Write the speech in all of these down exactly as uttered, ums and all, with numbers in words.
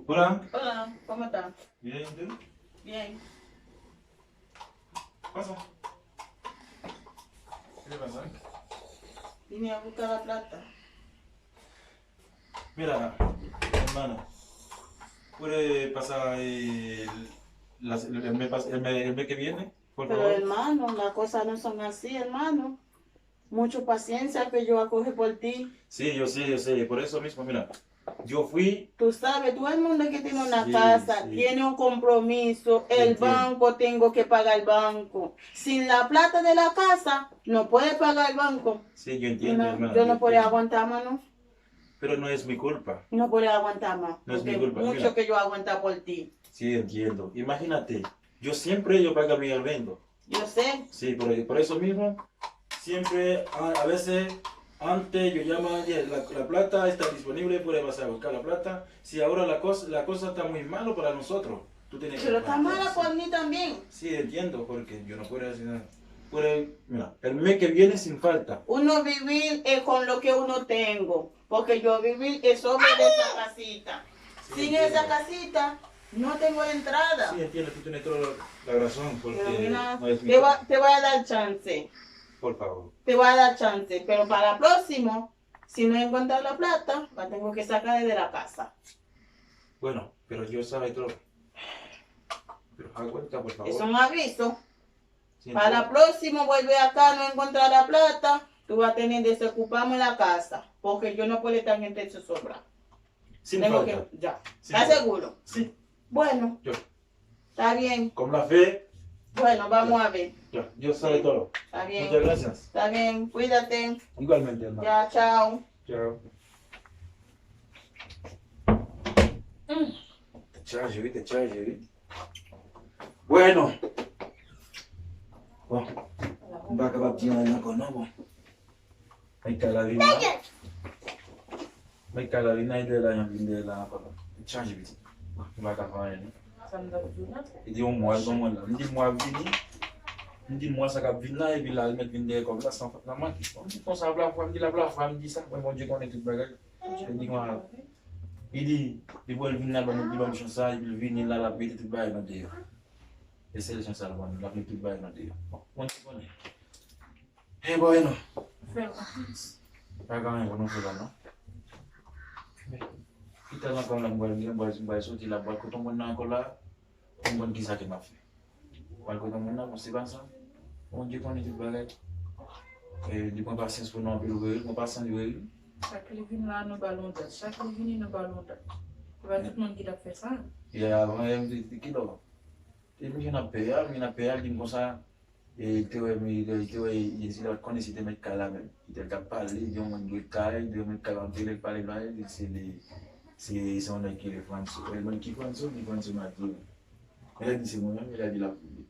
Hola. Hola, ¿cómo está? Bien, ¿y tú? Bien. Pasa. ¿Qué te pasa? Vine a buscar la plata. Mira, hermana, ¿puede pasar el, la- el mes pas- el mes- el mes que viene, por Pero favor? Hermano, las cosas no son así, hermano. Mucho paciencia que yo a coger por ti. Sí, yo sé, yo sé. Por eso mismo, mira, yo fui. Tú sabes, todo el mundo que tiene una Sí, casa sí. Tiene un compromiso. Yo el entiendo. Banco, tengo que pagar el banco. Sin la plata de la casa, no puede pagar el banco. Sí, yo entiendo, no, hermana, yo yo no puedo entiendo. Aguantar más, ¿no? Pero no es mi culpa. No puedo aguantar más. No es mi culpa, mira. Porque mucho que yo aguanta por ti. Sí, entiendo. Imagínate, yo siempre yo pago mi arriendo. Yo sé. Sí, por, por eso mismo, siempre, a, a veces, antes yo llamo, "Oye, la, la plata está disponible, puede pasar a buscar la plata." Si ahora la cosa, la cosa está muy malo para nosotros, tú tienes que Pero está mala por mí también. Sí, entiendo, porque yo no puedo hacer nada. Por el, mira, el mes que viene sin falta. Uno vivir es con lo que uno tengo, porque yo vivir es sobre de esa casita. Sí, sin esa casita, no tengo entrada. Sí, entiendo, tú tienes toda la razón, porque no es mi te, va, te voy a dar chance. Por favor. Te voy a dar chance, pero para próximo, si no encuentro la plata, la tengo que sacar de la casa. Bueno, pero Dios sabe todo. Pero aguanta, por favor. Es un aviso. Para próximo vuelve acá, no encuentra la plata, tú vas a tener de desocupamos la casa, porque yo no puedo estar gente zozobra. Sin falta. Ya. ¿Estás seguro? Sí. Bueno. Yo. Está bien. Como la fe. Bueno, vamos a ver. Ya. Dios sabe todo. Está bien. Muchas gracias. Está bien. Cuídate. Igualmente, hermano. Ya, chao. Chao. Tèt chaje wi, tèt chaje wi. Bueno. Bon, m pa kapab di anyen ankò non, bon. Mèt kay la vin la. Mèt kay la vin la, e dèyè la, y ap vin dèyè la ankò non. Tèt chaje pitit. Bon, m pa ka fè anyen non. Sa m t ap di w la. Li di yon mwa, l ban mwen la. Li di mwa ap vini. Li di mwa sa k ap vin la, epi la, li mèt vin dèyè kòb la san fòt nan manke. Bon, m di konsa, ap la fwa, m di l ap la fwa, m di sa. Mwen, Bondye konnen tout bagay. Li di konsa. Li di, li pral vin la, ban m, li ban m chans sa, epi l vini la, l ap mete tout bagay nan deyò. E sèl chans sa l ban nou, l ap mete tout bagay nan deyò. Bon, mwen te konnen. E bon, e non. Fè l konfyans. Pa gen anyen pou nou fè la, non. Men, ki tan ankò la, m pral gen, m pral, m pral soti la, m pral kote moun nan ankò la. Pou m konn kisa ke m ap fè. Pral kote moun nan, bon, se pa sa. Bondye konnen tout bagay. E, li pran pasyans pou nou anpil vre wi, li pran pasyans vre wi. Chak li vin la, nou ba l yon dat. Chak li vini, nou ba l yon dat. Se pa tout moun ki t ap fè sa. E avan yè, m te di, kilè w? E m jwenn ap pè a, m jwenn ap pè a, li di m konsa, e, li te wè, m, li te wè, li te wè, li, li, li konnen se te mèt kay la menm. Li te, l t ap pale, li di yon moun dwe kay, li di yon mèt kay antre, lè l pale la, li di se li, se, se yon nèg ki rele Franso. E, moun ki Franso, ki Franso Matye. Lè di se mwen menm, lè di l ap vini.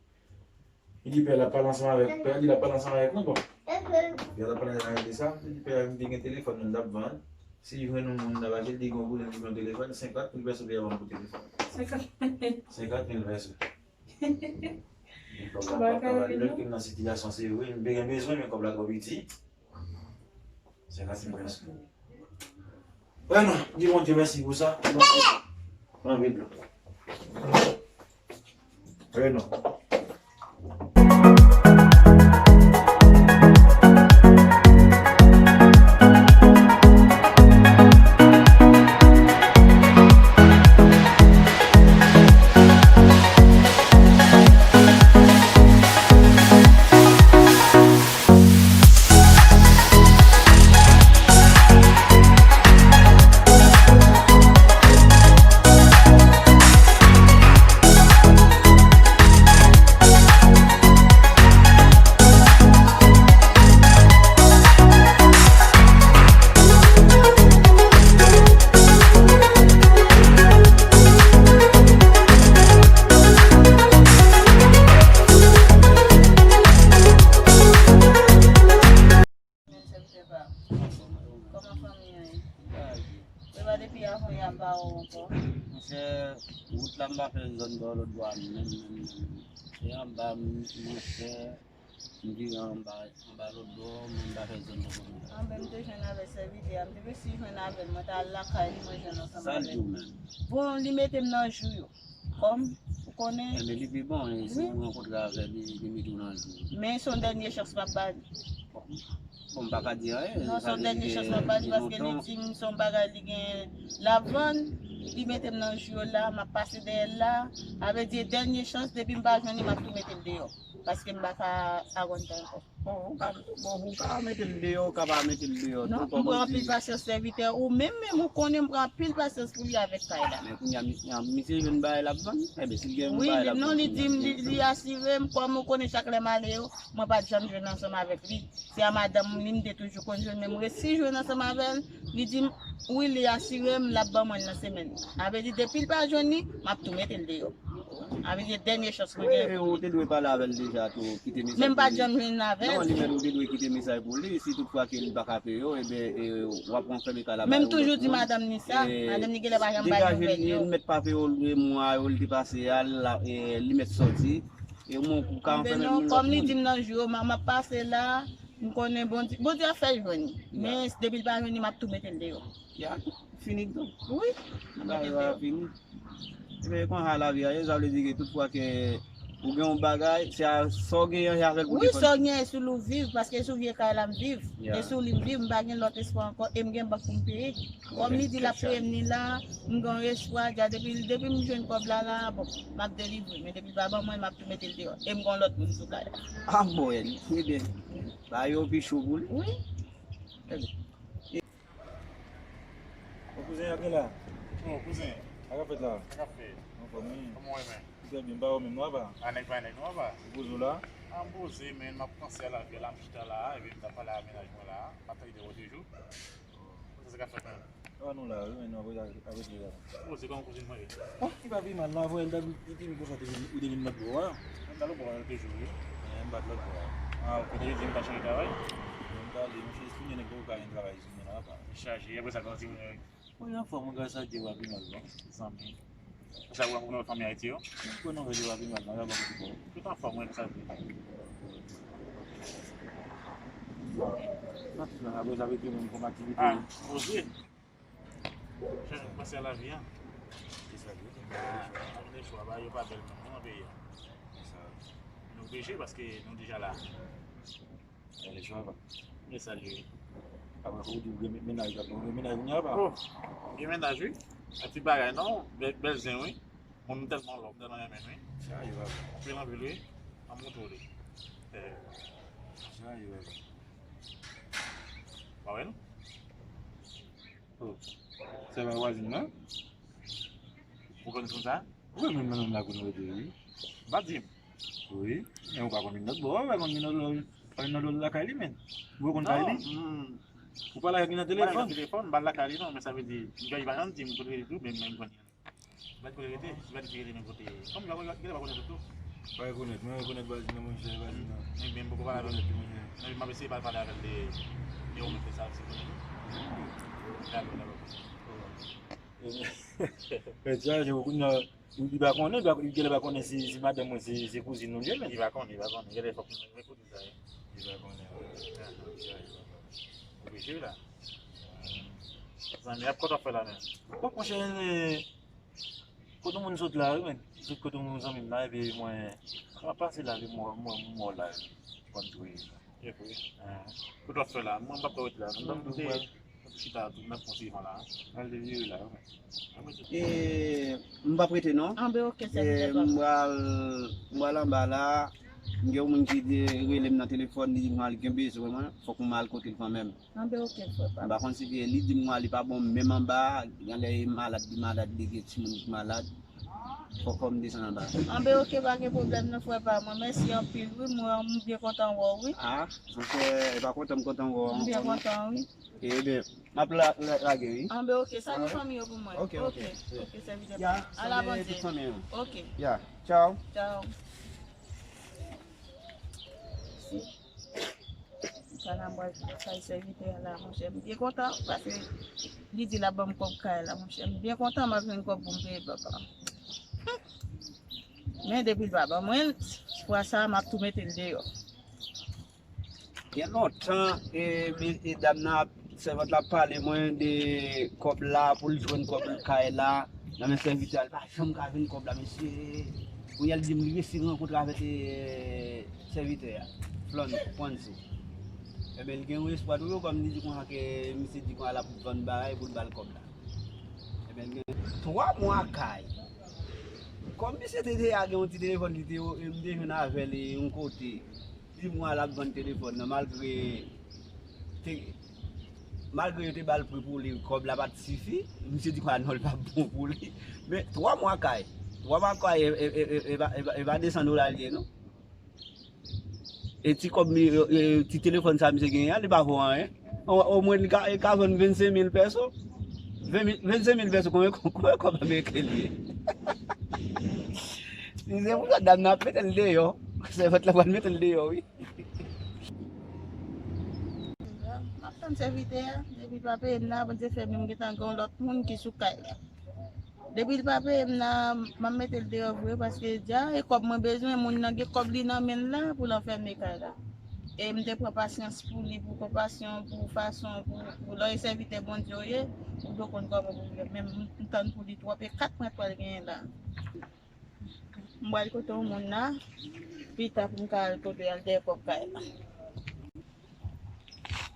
Li di pè l ap pale ansanm avèk, pè a di l ap pale ansanm avèk mwen, bon. Pè a t ap pale avèk de sa, li di pè a m te gen telefòn nan m t ap vann. Si li jwenn yon moun nan mache, li di gen yon boulèt li pran telefòn, senkant mil pèso pè a ban m pou telefòn. Senkant mil. Senkant mil pèso. Li kòb la pa ka ba l, lè ke m nan sitiyasyon serye, m te gen bezwen, men kòb la twò piti. Senkant mil pèso. Wè non, di Bondye mèsi pou sa. Anpil. Wè non. Mesye Seba, kòman fanmi an ye? Seba, depi avan y ap ba ou ankò. Monchè, wout la m pa fè zòn bò lòt bò a menm, menm, menm. E anba m, monchè, M vire anba, anba lòt bò, mwen m pa fè zòn nan kote. Anben, m te jwenn avèk sèvitè a, m te resi jwenn avè l, mwen t al lakay li, mwen jwenn ansanm avè l. Sa l di w menm? Bon, li mete m nan jou yo. Kòm, ou konnen. Enben, li pi bon, e si w rankontre avè l, li, li mete w nan jou. Men se yon dènye chans m ap ba li. Bon, m pa ka di anyen. Non, se yon dènye chans m ap ba li, paske li di m se yon bagay li gen l ap vann, li mete m nan jou yo la, m ap pase dèyè l la. Sa vle di dènye chans, depi m pa jwenn li, m ap tou mete l deyò. Paske m pa ka agontan ankò. Bon, ou ka, bon, ou ka mete l deyò, ou ka pa mete l deyò. Non, m pran anpil pasyans sèvitè ou menm, menm ou konnen m pran anpil pasyans pou li avèk kay la. Men kounye a, misye, misye jwenn bagay l ap vann. Enben, si l gen yon bagay l ap vann, non, li di m, li, li asire m, kòm ou konnen chak lè m ale yo, mwen pa t janm jwenn ansanm avèk li. Se a madanm li m te toujou konn jwenn, men m resi jwenn ansanm avè l. Li di m, wi, li asire m, l ap ban mwen l nan semèn. Sa vle di, depi l pa jwenn li, m ap tou mete l deyò. Sa vle di, dènye chans mwen gen. Wi, ou te dwe pale avè l deja tou, kite mesaj pou li. Men m pa t janm jwenn avè l. Non, li menm, ou te dwe kite mesaj pou li. Si toutfwa ke li pa ka peye w, enben, e, w ap ranfèmen kay la ba yon lòt moun. Men m toujou di madanm ni sa. Madanm ni genlè pa janm bay nouvèl yo. Degaje l, li mèt pa peye w, mwa yo, li te pase a, la, e, li mèt sòti. E mwen, ou ka anfèmen moun nan. Kòm li di m nan jou yo, m ap pase la, m konnen Bondye, Bondye ap fè l jwenn li. Men depi l pa jwenn li, m ap tou mete l deyò. Ya, fini tou. Wi. Bagay yo a fini. Ebyen, e konsa lavi a ye, sa vle di ke tout fwa ke ou gen yon bagay, se a, sa w genyen, se avè l pou defann. Wi, sa w genyen, e sou li w viv, paske e sou vye kay la m viv. E sou li m viv, m pa gen lòt espwa ankò, e m gen bank pou m peye. Kòm li di l ap peye m ni la, m gen yon espwa, dja depi, depi m jwenn kòb la, la, bon, m ap delivre, men depi l pa ban mwen, m ap tou mete l deyò. E m gen yon lòt moun sou kay la. Ah, bon, ebyen, ba yo pi cho pou li. Wi. Ebyen. Bon, kouzen, y ap gen la? Bon, kouzen. Sa k ap fèt la? Sa k ap fèt? Anfòm, wi. Kòman w ye, men? Trè byen, m pa wè w menm non, apa? A, nèg pa nèg non, apa? Ou poze w la? A, m poze, men m ap panse a lavi a la, m chita la, epi m t ap pale a mennaj mwen la, m ap tande w toujou. Sa, sa k ap fèt menm? A, nou la, wi, men nou ap rete, ap rete la. Poze kòman kouzin mwen ye? Bon, li pa pi mal, la, avè l, li te vin konsa, te vin, ou te vin lòt bò a. Mwen t al lòt bò a toujou, wi. Men m pa t lòt bò a. A, ok, te di m pa chanje travay? Mwen t ale, mwen chanje, tounen nèg poko ka gen travay, jounen la, apa. Li chaje, apre sa, kòman ti moun yo ye? Mwen anfòm, wi, gras a Dye, w ap pi mal, non? Zanmi. Sa w ap pran fanmi Ayiti yo? Mwen pran nouvèl yo, w ap pi mal, non, y ap anfòm, wi. Tout anfòm, wi, sa di. Nan tout la, apre sa, avèk yo menm kòm aktivite. A, poze. Chanje panse a lavi a. Se sa, wi. A, nou gen chwa, bagay yo pa bèl menm, non, nan peyi a. Se sa. Nou oblije paske nou deja la. Gade chwa pa. Men sa l ye. Apre fò w di w gen mennaj, w ap gen mennaj kounye a pa? Oh, m gen mennaj wi. Yon ti bagay non, bèl, bèl zen wi. Moun m tèlman love, m tèlman renmen l wi. Sa yo pa. Anpil anpil wi. An moutre w li. Eh. Sa yo pa. Pa wè l? Oh. Se pa vwazin nan? Ou konn konsa? Wi, men mwen menm la konn rete wi. Pa di m. Wi. Men ou pa konn vin lòt bò, ou pa konn vin lòt, pa vin lòt lakay li men. Ou konn kay li? Non, hmm. Ou pale avèk li nan telefòn? M pale nan telefòn, m pa lakay li non, men sa vle di, m pa janm di m kote li tou, men, men m konn li. M pa di kote li rete, m pa di ki rete nan kote. Kòm li pa konnen, li pa konnen tou. Pa rekonèt, mwen rekonèt vwazin nan, monchè, vwazin nan. Men, men m poko pale avè l. Rekonèt li, monchè. Men m ap eseye pale, pale avè l de, de ou menm de sa, si konnen tou. Dakò, dakò. Men sa, se kounye a, li pa konnen, li pa, li genlè pa konnen si, si madanm mwen se, se kouzin nou li ye menm. Li pa konnen, li pa konnen. Genlè fòk mwen, mwen konnen sa ye. Li pa konnen, wi. Oblije la. Zanmi, ap kote w ap fè la menm? Bon, monchè, kote moun sot la, wi, men. Sot kote moun zanmi m la, epi mwen, mwen pase la, epi mwen, mwen, mwen la, konn tou ye. Epi, kote w ap fè la? Mwen, m p ap ret la. Mwen, m te, m te chita tou, m ap konseye mwen la. Al te vire la, wi. E, m p ap rete, non. Anben, oke, sèvitè papa. M pral, m pral anba la. M gen yon moun ki te rele m nan telefòn, li di m al gen bezwen mwen, fòk mwen al kote l kanmenm. Anben, oke, frè papa. M pa konn si li di m li pa bon menm anba, genlè e malad, li malad, li gen timoun ki malad. Fòk fò m desann anba. Anben, oke, pa gen pwoblèm non, frè pa mwen. Mèsi anpil, wi, mwen, m byen kontan wè w, wi. A, monchè, e pa kontan m kontan wè w ankò non. M byen kontan, wi. Ebyen, m ap la, la, lage, wi. Anben, oke, salye fanmi yo pou mwen. Oke, oke. Oke, sèvitè. Ya, salye tout fanmi yo. Oke. Ya, tchaw. Tchaw. Sa la, m pral fè sèvitè a la, monchè. M byen kontan, paske li di l ap ban m kòb kay la, monchè. M byen kontan, m ap jwenn kòb pou m peye papa. Men depi l pa ban mwen l, fwa sa a, m ap tou mete l deyò. Gen lontan, e, e dam nan ap, sèvant la ap pale mwen de kòb la, pou l jwenn kòb kay la, nan men sèvitè a, li pa janm ka jwenn kòb la, mesye. Kounye a l di m li resi rankontre avèk, e, sèvitè a, Flon, Pwanzo. Ebyen, li gen yon espwa toujou, kòm li di konsa ke misye di konsa l ap vann bagay pou l ba l kòb la. Ebyen, li gen twa mwa kay. Kòm misye te deja gen yon ti telefòn li te, e, m te jwenn avè l, e, yon kote. Li mwa l ap vann telefòn nan, malgre te, malgre yo te ba l pri pou li, kòb la pa t sifi, misye di kwa non, li pa bon pou li. Men twa mwa kay, twa mwa kay, e, e, e, e, e pa, e pa, e pa de san dola li ye, non. E ti kòb mi, e, e, ti telefòn sa misye genyen an, li pa vo anyen. O, omwen li ka, li ka vann vennsenk mil pèso. Ven mil, vennsenk mil pèso, konbyen, konbyen kòb ameriken li ye? Si se pou sa, dam nan ap mete l deyò. Sèvant la pral mete l deyò, wi. M ap tann sèvitè a, depi l pa peye m nan, Bondye fè m gentan gen yon lòt moun ki sou kay la. Depi l pa peye m nan, m ap mete l deyò vre, paske dja e kòb mwen bezwen, moun nan gen kòb li nan men l la pou l anfème kay la. E m te pran pasyans pou li, pou konpasyon, pou fason, pou, pou lè w e sèvitè Bondye w ye, ou dwe konn kòman pou w fè. Men m, m tann pou li twòp, e kat mwen pral genyen la. M pral kote yon moun la, pita pou m ka al kote al dèyè kòb kay la.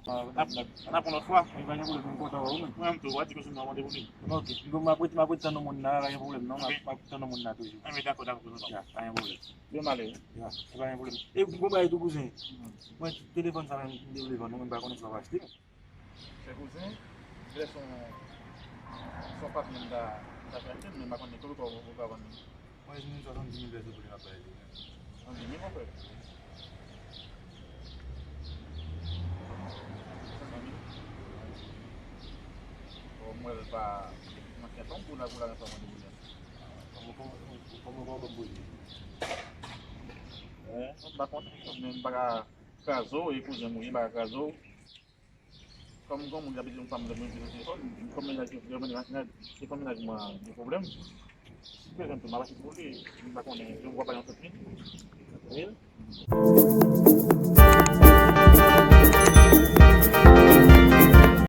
N ap, n ap yon lòt fwa. Wi, pa gen pwoblèm, m kontan wè w, men. Mwen menm tou, w a di konsa m nan randevou li. Ok, m ap rete, m ap rete tann yon moun la, pa gen pwoblèm, non, m ap, m ap tann yon moun la toujou. Enben, dakò, dakò, dakò. Ya, pa gen pwoblèm. Yo m ale, wi. Ya, pa gen pwoblèm. E m gon bagay tou, kouzen. Mwen, telefòn sa menm, m te vle vann ou, men m pa konnen si w ap achte. Chè kouzen, genlè se yon, se yon patnè m ta, m ta fè achte, men m pa konnen kote w, w ka vann li. Mwen, se yon swasanndis mil pèso pou li m ap bay li. Swasanndis mil, monchè? San mil? Bon, mwen, l pa, mwen fè tonm pou la, pou la, nan fòm de boulèt. Kòman, kòman, kòman, kòman pou li? Hein? M pa konnen, men m pa ka kraze w, e kouzen m ou ye, m pa ka kraze w. Kòm gon moun k ap ede yon fanm lè mwen vin nan telefòn, kòm mennaj yo, yo mennaj, telefòn mennaj mwen gen pwoblèm. Si m bezwen tou, m ap achte pou li, m pa konnen, yo w ap bay yon sèt mil. Mil.